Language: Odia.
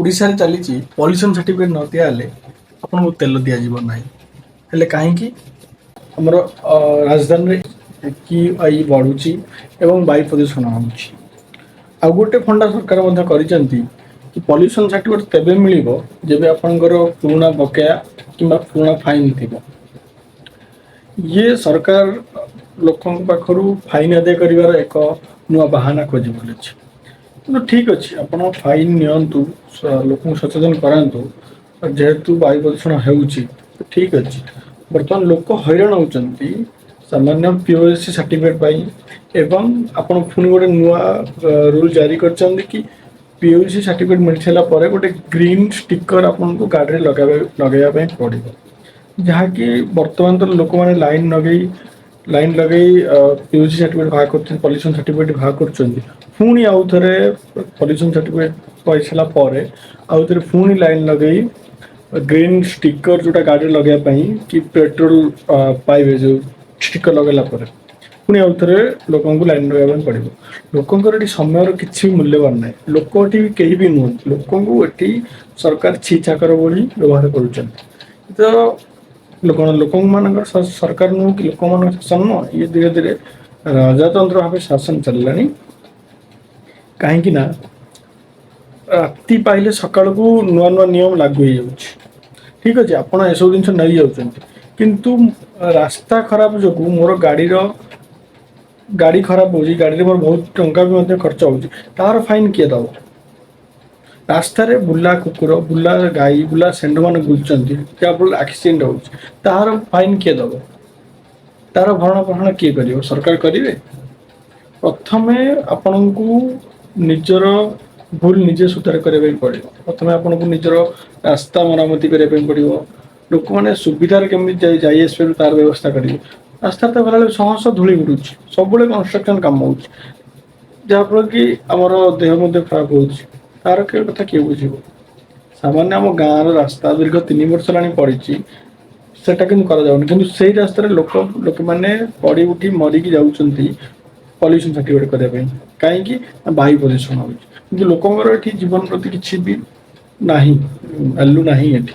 ଓଡ଼ିଶାରେ ଚାଲିଛି, ପଲ୍ୟୁସନ୍ ସାର୍ଟିଫିକେଟ୍ ନ ଦିଆହେଲେ ଆପଣଙ୍କୁ ତେଲ ଦିଆଯିବ ନାହିଁ। ହେଲେ କାହିଁକି ଆମର ରାଜଧାନୀରେ AQI ବଢ଼ୁଛି ଏବଂ ବାୟୁ ପ୍ରଦୂଷଣ ହେଉଛି? ଆଉ ଗୋଟେ ଫଣ୍ଡା ସରକାର ମଧ୍ୟ କରିଛନ୍ତି କି ପଲ୍ୟୁସନ୍ ସାର୍ଟିଫିକେଟ୍ ତେବେ ମିଳିବ, ଯେବେ ଆପଣଙ୍କର ପୁରୁଣା ବକେୟା କିମ୍ବା ପୁରୁଣା ଫାଇନ୍ ଥିବ। ଇଏ ସରକାର ଲୋକଙ୍କ ପାଖରୁ ଫାଇନ୍ ଆଦାୟ କରିବାର ଏକ ନୂଆ ବାହାନା ଖୋଜି ବୁଲୁଛି। କିନ୍ତୁ ଠିକ୍ ଅଛି, ଆପଣ ଫାଇନ୍ ନିଅନ୍ତୁ, ଲୋକଙ୍କୁ ସଚେତନ କରାନ୍ତୁ। ଯେହେତୁ ବାୟୁ ପ୍ରଦୂଷଣ ହେଉଛି ତ ଠିକ୍ ଅଛି। ବର୍ତ୍ତମାନ ଲୋକ ହଇରାଣ ହେଉଛନ୍ତି ସାମାନ୍ୟ ପିୟୁସି ସାର୍ଟିଫିକେଟ୍ ପାଇଁ। ଏବଂ ଆପଣ ପୁଣି ଗୋଟେ ନୂଆ ରୁଲ୍ ଜାରି କରିଛନ୍ତି କି ପିୟୁସି ସାର୍ଟିଫିକେଟ୍ ମିଳି ସାରିଲା ପରେ ଗୋଟେ ଗ୍ରୀନ୍ ଷ୍ଟିକର ଆପଣଙ୍କୁ ଗାଡ଼ିରେ ଲଗାଇବା ପାଇଁ ପଡ଼ିବ, ଯାହାକି ବର୍ତ୍ତମାନ ତ ଲୋକମାନେ ଲାଇନ୍ ଲଗେଇ ପିୟୁସି ସାର୍ଟିଫିକେଟ୍ ବାହାର କରୁଛନ୍ତି, ପଲ୍ୟୁସନ୍ ସାର୍ଟିଫିକେଟ୍ ବାହାର କରୁଛନ୍ତି। ପୁଣି ଆଉ ଥରେ ପଲ୍ୟୁସନ୍ ସାର୍ଟିଫିକେଟ୍ ପାଇସାରିଲା ପରେ ଆଉ ଥରେ ପୁଣି ଲାଇନ୍ ଲଗେଇ ଗ୍ରୀନ୍ ଷ୍ଟିକର ଯୋଉଟା ଗାଡ଼ିରେ ଲଗେଇବା ପାଇଁ କି ପେଟ୍ରୋଲ ପାଇବେ, ଯୋଉ ଷ୍ଟିକର ଲଗେଇଲା ପରେ ପୁଣି ଆଉ ଥରେ ଲୋକଙ୍କୁ ଲାଇନ୍ ଲଗାଇବା ପାଇଁ ପଡ଼ିବ। ଲୋକଙ୍କର ଏଠି ସମୟର କିଛି ବି ମୂଲ୍ୟବାନ ନାହିଁ। ଲୋକ ଏଠି କେହି ବି ନୁହନ୍ତି। ଲୋକଙ୍କୁ ଏଠି ସରକାର ଛି ଛାକର ଭଳି ବ୍ୟବହାର କରୁଛନ୍ତି। ତ ଲୋକମାନଙ୍କର ସରକାର ନୁହଁ କି ଲୋକମାନଙ୍କ ଶାସନ ନୁହଁ। ଇଏ ଧୀରେ ଧୀରେ ରାଜତନ୍ତ୍ର ଭାବେ ଶାସନ ଚାଲିଲାଣି। କାହିଁକି ନା ରାତି ପାଇଲେ ସକାଳକୁ ନୂଆ ନୂଆ ନିୟମ ଲାଗୁ ହେଇଯାଉଛି। ଠିକ୍ ଅଛି, ଆପଣ ଏସବୁ ଜିନିଷ ନେଇଯାଉଛନ୍ତି, କିନ୍ତୁ ରାସ୍ତା ଖରାପ ଯୋଗୁଁ ମୋର ଗାଡ଼ି ଖରାପ ହେଉଛି, ଗାଡ଼ିରେ ମୋର ବହୁତ ଟଙ୍କା ବି ମଧ୍ୟ ଖର୍ଚ୍ଚ ହେଉଛି, ତାର ଫାଇନ୍ କିଏ ଦେବ? ରାସ୍ତାରେ ବୁଲା କୁକୁର, ବୁଲା ଗାଈ, ବୁଲା ଷେଣ୍ଢମାନେ ବୁଲୁଛନ୍ତି, ଯାହାଫଳରେ ଆକ୍ସିଡେଣ୍ଟ ହେଉଛି, ତାହାର ଫାଇନ୍ କିଏ ଦେବ? ତାର ଭରଣ ପୋଷଣ କିଏ କରିବ? ସରକାର କରିବେ? ପ୍ରଥମେ ଆପଣଙ୍କୁ ନିଜର ଭୁଲ ନିଜେ ସୁଧାର କରିବା ପାଇଁ ପଡ଼ିବ। ପ୍ରଥମେ ଆପଣଙ୍କୁ ନିଜର ରାସ୍ତା ମରାମତି କରିବା ପାଇଁ ପଡ଼ିବ। ଲୋକମାନେ ସୁବିଧାରେ କେମିତି ଯାଇ ଆସିପାରିବେ, ତାର ବ୍ୟବସ୍ଥା କରିବେ। ରାସ୍ତାରେ ତ ଗଲାବେଳେ ଶହ ଶହ ଧୂଳି ଉଡୁଛି, ସବୁବେଳେ କନଷ୍ଟ୍ରକ୍ସନ କାମ ହେଉଛି, ଯାହାଫଳରେ କି ଆମର ଦେହ ମଧ୍ୟ ଖରାପ ହେଉଛି। ତାର କିଏ କଥା କିଏ ବୁଝିବ? ସାମାନ୍ୟ ଆମ ଗାଁର ରାସ୍ତା ଦୀର୍ଘ 3 ବର୍ଷ ହେଲାଣି ପଡ଼ିଛି, ସେଟା କିନ୍ତୁ କରାଯାଉନି। କିନ୍ତୁ ସେଇ ରାସ୍ତାରେ ଲୋକମାନେ ପଡ଼ି ଉଠି ମରିକି ଯାଉଛନ୍ତି ପଲ୍ୟୁସନ ସାର୍ଟିଫିକେଟ୍ କରିବା ପାଇଁ। କାହିଁକି ନା ବାୟୁ ପ୍ରଦୂଷଣ ହେଉଛି। କିନ୍ତୁ ଲୋକଙ୍କର ଏଠି ଜୀବନ ପ୍ରତି କିଛି ବି ନାହିଁ, ଭ୍ୟାଲୁ ନାହିଁ ଏଠି।